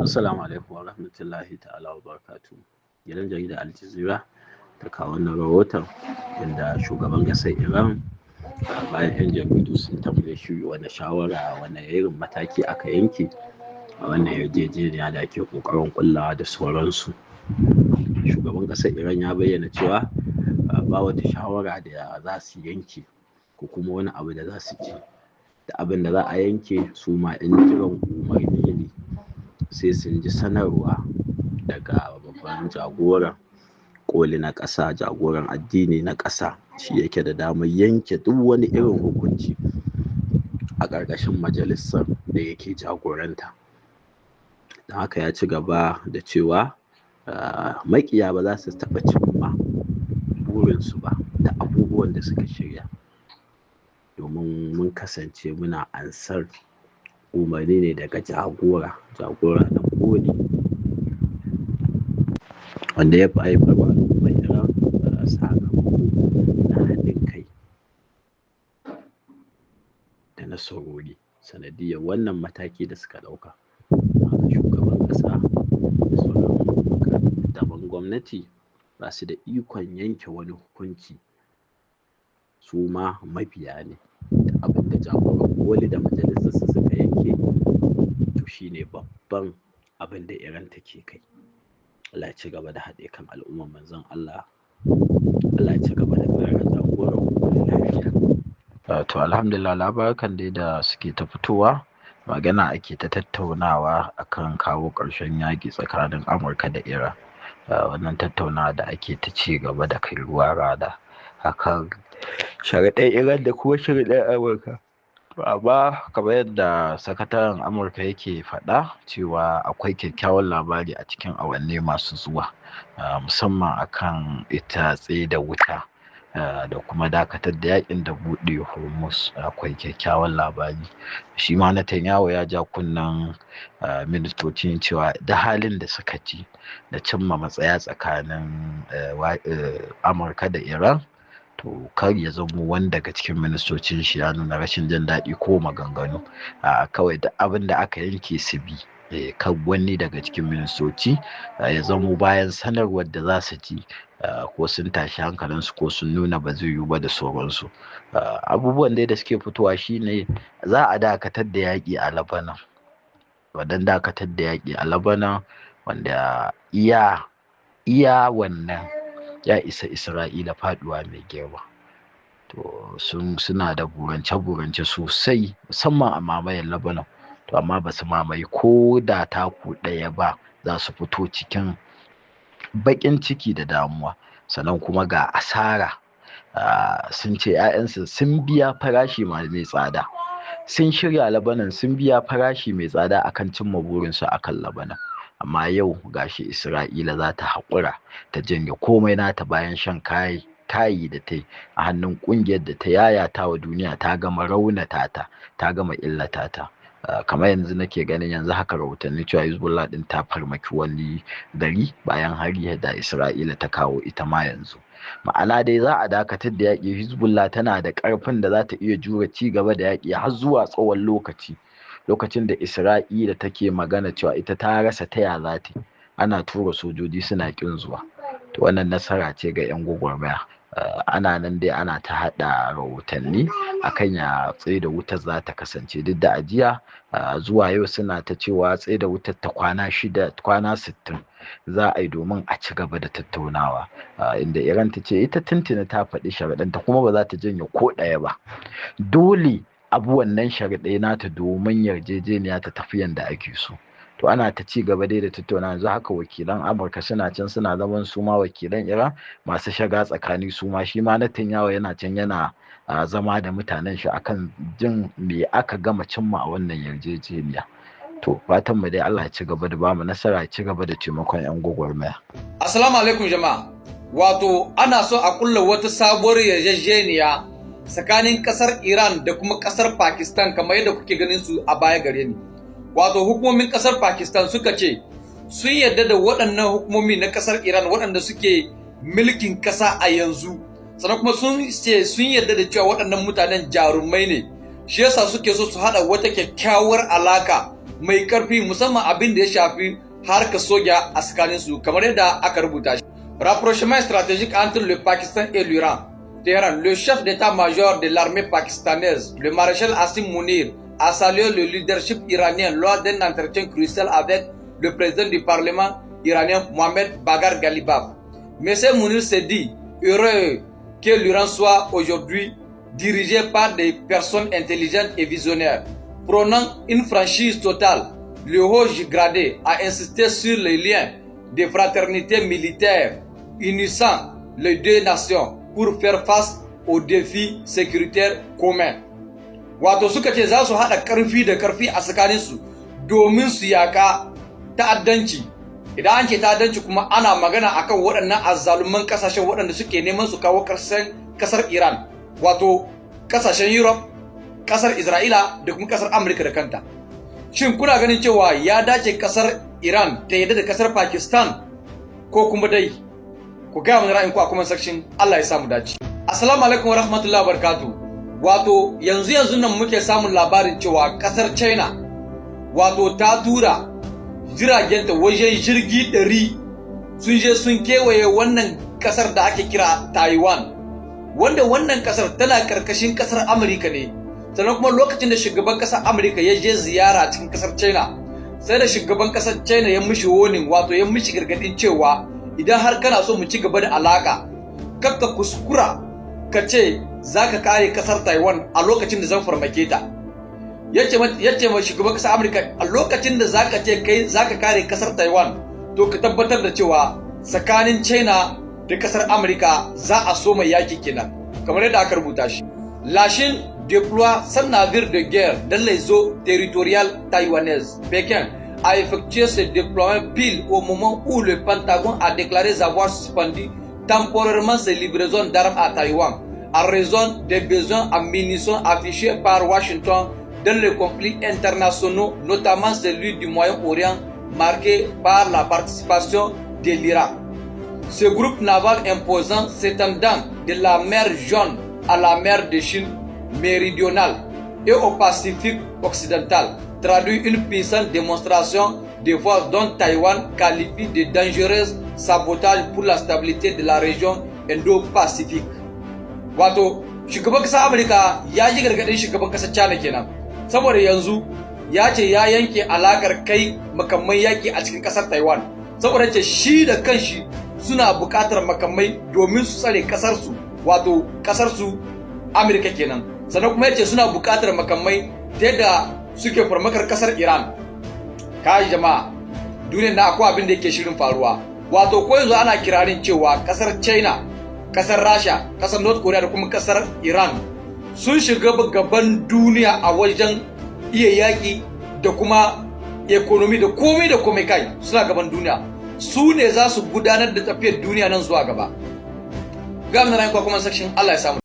Assalamu alaikum wa rahmatullahi ta'ala wa barakatuhu. Gidan jaridar Al Jazeera ta kawo wannan rahoton inda shugaban ƙasar Iran, bayan 'yan jaridu sun tambaye shi wane shawara, wane irin mataki aka yanke a wannan yarjejeniya da ake ƙoƙarin ƙullawa da sauransu. Shugaban ƙasar Iran ya bayyana cewa ba wata shawara da za su yanke ko kuma wani abu da za su ci, da abin da za a yanke su ma 'yan jiran umarni ne, sai sun ji sanarwa daga babban jagoran ƙoli na ƙasa, jagoran addini na ƙasa. Shi yake da damar yanke duk wani irin hukunci a ƙarƙashin majalisar da yake jagoranta. Don haka ya ci gaba da cewa maƙiya ba za su taɓa cimma burinsu ba da abubuwan da suka shirya, domin mun kasance muna ansar umarni ne daga jagora, jagora na ƙoli, wanda ya fi haifarwa al'ummar Iran sakamako na haɗin kai da nasarori sanadiyyar wannan mataki da suka ɗauka. Shugaban ƙasa da sauran muƙaddaman gwamnati ba su da ikon yanke wani hukunci, su ma mabiya ne. Duk abin da jagoran ƙoli da majalisarsa suka yanke, to shine babban abin da Iran take kai. Allah ya ci gaba da haɗe kan al'ummar Manzon Allah. Allah ya ci gaba da ƙara jagoran ƙoli lafiya. To, alhamdulillah, labarukan dai da suke ta fitowa, magana ake ta tattaunawa akan kawo ƙarshen yaƙi tsakanin Amurka da Iran. Wannan tattaunawa da ake ta ci gaba da kai ruwa rana akan sharaɗin Iran da kuma sharaɗin Amurka. Amma kamar yadda sakataren Amurka yake faɗa cewa akwai kyakkyawan labari a cikin awanni masu zuwa, musamman akan ita tsaida wuta da kuma dakatar da yakin da buɗe Hormuz, akwai kyakkyawan labari. Shi ma Netanyahu ya ja kunnen ministocin cewa da halin da suka ci da cimma matsaya tsakanin Amurka da Iran, to kar ya zamo wani daga cikin ministocin shi ya nuna rashin jin daɗi ko maganganu. A kawai duk abin da aka yanke su bi. Kar wani daga cikin ministoci ya zamo bayan sanarwar da za su ji ko sun tashi hankalinsu ko sun nuna ba zai yiwu ba da sauransu. Abubuwan dai da suke fitowa shine za a dakatar da yaƙi a Lebanon. Wannan dakatar da yaƙi a Lebanon, wanda iya wannan ya isa Isra'ila faɗuwa mai girma. To, suna da burance-burance sosai, musamman a mamayar Lebanon. To, amma ba su mamaye ko da taku ɗaya ba, za su fito cikin baƙin ciki da damuwa. Sannan kuma ga asara, sun ce 'ya'yansu sun biya farashi mai tsada. Sun shirya Lebanon, sun biya farashi mai tsada akan cimma burinsu akan Lebanon. Amma yau gashi Isra'ila za ta haƙura ta janye komai nata bayan shan kayi da ta yi a hannun ƙungiyar da ta yayata wa duniya ta gama raunata ta, ta gama illata ta. Kamar yanzu nake ganin yanzu haka rahotanni cewa Hezbollah din ta farmaki wani gari bayan hari da Isra'ila ta kawo ita ma yanzu. Ma'ana dai za a dakatar da yaƙi. Hezbollah tana da ƙarfin da za ta iya jure ci gaba da yaƙi har zuwa tsawon lokaci, lokacin da Isra'ila take magana cewa ita ta rasa ta ya za ta, ana tura sojoji suna ƙin zuwa. To, wannan nasara ce ga 'yan gwagwarmaya. Ana nan dai ana ta haɗa rahotanni akan ya tsaida wutar za ta kasance, duk da ajiya zuwa yau suna ta cewa tsaida wutar ta kwana 6, kwana 60 za a yi domin a ci gaba da tattaunawa, inda Iran ta ce ita tuntuni ta faɗi sharaɗanta kuma ba za ta janye ko ɗaya ba. Dole abu wannan sharaɗai nata domin yarjejeniya ta tafi yanda ake so. To, ana ta ci gaba dai da tattauna. Yanzu haka wakilan Amurka suna can suna zaman, su ma wakilan Iran masu shiga tsakani su ma, shi ma Netanyahu yana can yana zama da mutanen shi akan jin me aka gama cimma a wannan yarjejeniya. To, fatan mu dai Allah ya ci gaba da bamu nasara, ya ci gaba da taimakon 'yan gwagwarmaya. Assalamu alaikum jama'a. Wato ana so a kulla wata sabuwar yarjejeniya tsakanin kasar Iran da kuma kasar Pakistan, kamar yadda kuke ganin su a baya gare ni. Wato hukumomin kasar Pakistan suka ce sun yarda da waɗannan hukumomi na kasar Iran waɗanda suke mulkin ƙasa a yanzu. Sannan kuma sun ce sun yarda da cewa waɗannan mutanen jarumai ne. Shi yasa suke so su haɗa wata kyakkyawar alaka. mai karfi, musamman abin da ya shafi harkar soja a tsakaninsu, kamar yadda aka rubuta shi. Rapprochement stratégique entre le Pakistan et l'Iran. Téhéran, le chef d'état-major de l'armée pakistanaise, le maréchal Asim Munir, a salué le leadership iranien lors d'un entretien crucial avec le président du parlement iranien Mohamed Bagher Ghalibaf. M. Munir s'est dit heureux que l'Iran soit aujourd'hui dirigé par des personnes intelligentes et visionnaires. Prônant une franchise totale, le haut gradé a insisté sur les liens de fraternité militaire unissant les deux nations pour faire face aux défis sécuritaires communs. Wato suka ce za su haɗa ƙarfi da ƙarfi a tsakaninsu domin su yaƙa ta'addanci. Idan an ce ta'addanci kuma, ana magana akan waɗannan azzaluman ƙasashen waɗanda suke neman su kawo ƙasar Iran, wato ƙasashen Europe, ƙasar Isra'ila da kuma ƙasar Amurka da kanta. Shin kuna ganin cewa ya dace ƙasar Iran ta yadda da ƙasar Pakistan ko kuma dai? Ku gaya mana ra'ayinku a comment section. Allah ya samu dace. Assalamu alaikum wa rahmatullahi wa barakatuh. Wato yanzu yanzu nan muke samun labarin cewa kasar China wato ta tura jiragenta wajen jirgi 100, sun je sun kewaye wannan kasar da ake kira Taiwan, wanda wannan kasar tana karkashin kasar Amurka ne. Sannan kuma lokacin da shugaban kasar Amurka ya je ziyara cikin kasar China, sai da shugaban kasar China ya mishi warning, wato ya mishi gargadin cewa idan har kana so mu ci gaba da alaka, kakka kuskura ka ce za ka kare kasar Taiwan a lokacin da zan farmake ta. Yace ma shugaban kasar Amurka, a lokacin da zaka ce kai zaka kare kasar Taiwan, to ka tabbatar da cewa tsakanin China da kasar Amurka za a so mai yaki kenan, kamar yadda aka rubuta shi. La Chine déploie 100 navires de guerre dans les eaux territoriales taïwanaises. Pékin a effectué ce déploiement pile au moment où le Pentagone a déclaré avoir suspendu temporairement ses livraisons d'armes à Taïwan, en raison des besoins en munitions affichés par Washington dans les conflits internationaux, notamment celui du Moyen-Orient marqué par la participation de l'Irak. Ce groupe naval imposant s'étendant de la mer Jaune à la mer de Chine méridionale et au Pacifique occidental traduit une puissante démonstration de force dont Taïwan qualifie de dangereuse sabotage pour la stabilité de la région Indo-Pacifique. Wato, shugaban ƙasar Amurka ya ji gargaɗin shugaban ƙasar China kenan, saboda yanzu ya ce ya yanke alakar kai makamai yaƙi a cikin ƙasar Taiwan, saboda ce shi da kanshi suna buƙatar makamai domin su tsare ƙasarsu, wato ƙasarsu Amurka kenan. Sannan kuma ya ce suna buƙatar makamai ta yadda suke farmakar ƙasar Iran. Kai jama'a, duniyar na akwai abin da yake shirin faruwa. Wato ko yanzu ana kirarin cewa ƙasar China, ƙasar Rasha, ƙasar North Korea da kuma ƙasar Iran sun shiga gaban duniya a wajen iya yaƙi da kuma economy da komai da komai. Kai, suna gaban duniya, su ne za su gudanar da tafiyar duniya nan zuwa gaba. Ga mu na comment section. Allah ya samu.